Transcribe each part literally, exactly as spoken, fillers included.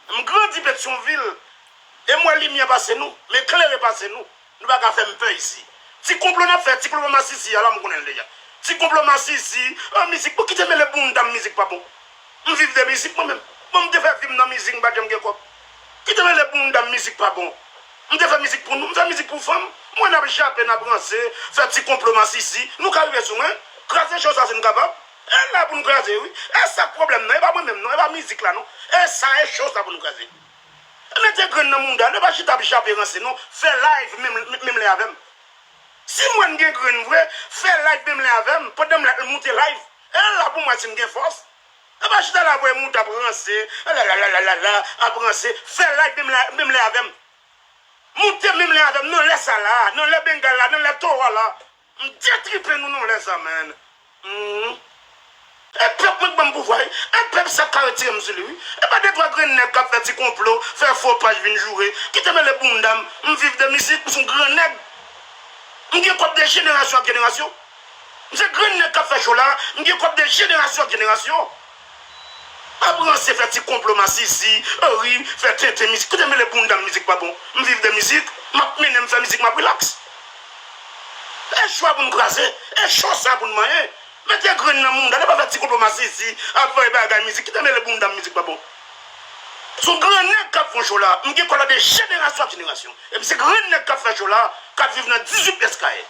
M grandi Petyonvil, e m wè limyè pase nou, m eklere pase nou. Nou pa ka fè m pè isi. Ti konplo n ap fè, ti konplo masisi a la, m konnen l deja. Ti konplo masisi, an mizik, bon, kite mele bounda m, mizik pa bon. M viv de mizik mwen menm. Bon, m te fè vi m nan mizik, m pa t janm gen kòb. Kite mele bounda m, mizik pa bon. M te fè mizik pou nou, m fè mizik pou fanm. M wè n ap jape, n ap ranse, fè ti konplo masisi. Nou ka rive sou mwen, kraze cho sa si n kapab. E la pou n kraze, wi. E sa k pwoblèm nan, e pa mwen menm non, e pa mizik la non. E sa, e cho sa pou n kraze. Mete grenn nan mounda, nou pa chita ap jape ranse non. Fè live menm, menm lè avè m. Si m wè n gen grenn vre, fè live menm lè avè m. Pandan m la, moute live. E la pou m wè si m gen fòs. E pa chita la voye moute ap ranse. Lalalalalala, ap ranse. Fè live menm lè, menm lè avè m. Moute menm lè avè m. Nan lè sa la, nan lè bengal la, nan lè towa la. M detripe nou nan lè sa, man. Hmm. E pèp mwen k ban m pouvwa, wi. E pèp sa k ka retire m sou li, wi. E pa de twa grenn nèg k ap fè ti konplo, fè fo paj vin joure. Kite mele bounda m, m viv de mizik, m se yon gran nèg. M gen kòb de jenerasyon ap jenerasyon. M se grenn nèg k ap fè cho la, m gen kòb de jenerasyon ap jenerasyon. Ap ranse, fè ti konplo masisi, ri, fè tenten mizik. Kite mele bounda m, mizik pa bon. M viv de mizik, m ap mennen, m fè mizik, m ap rilaks. E cho a pou n kraze, e cho sa pou n manyen. Mete grenn nan mounda, n pa fè ti konplo masisi, ap voye bagay mizik, kite mele bounda m, mizik pa bon. Se yon gran nèg k ap fè cho la, m gen kòb la de jenerasyon ap jenerasyon. E m se grenn nèg k ap fè cho la, k ap viv nan dizuit pyès kay.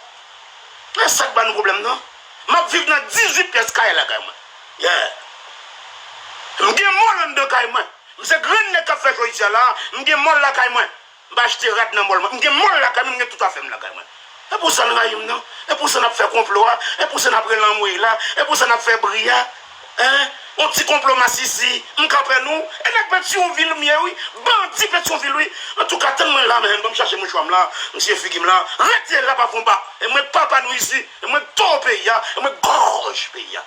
E sa k ba nou pwoblèm nan. M ap viv nan dizuit pyès kay lakay mwen. Yeah. M gen mòl anndan kay mwen. M se grenn nèg k ap fè cho isi a la, m gen mòl lakay mwen. M pa achte rad nan mòl mwen. M gen mòl lakay mwen, m gen tout afè m lakay mwen. E pou sa n rayi m nan. E pou sa n ap fè konplo a. E pou sa n ap rele anmwey la. E pou sa n ap fè bri a. Hein? On ti konplo masisi. M kanpe nou. E nèg Petyonvil m ye, wi. Bandi Petyonvil, wi. Antouka, tann mwen la, men, ban m chache mouchwa m la. M siye figi m la. Rete la pa fon ba. E mwen k papa nou isi. E mwen k toro peyi a. E mwen k gòj peyi a.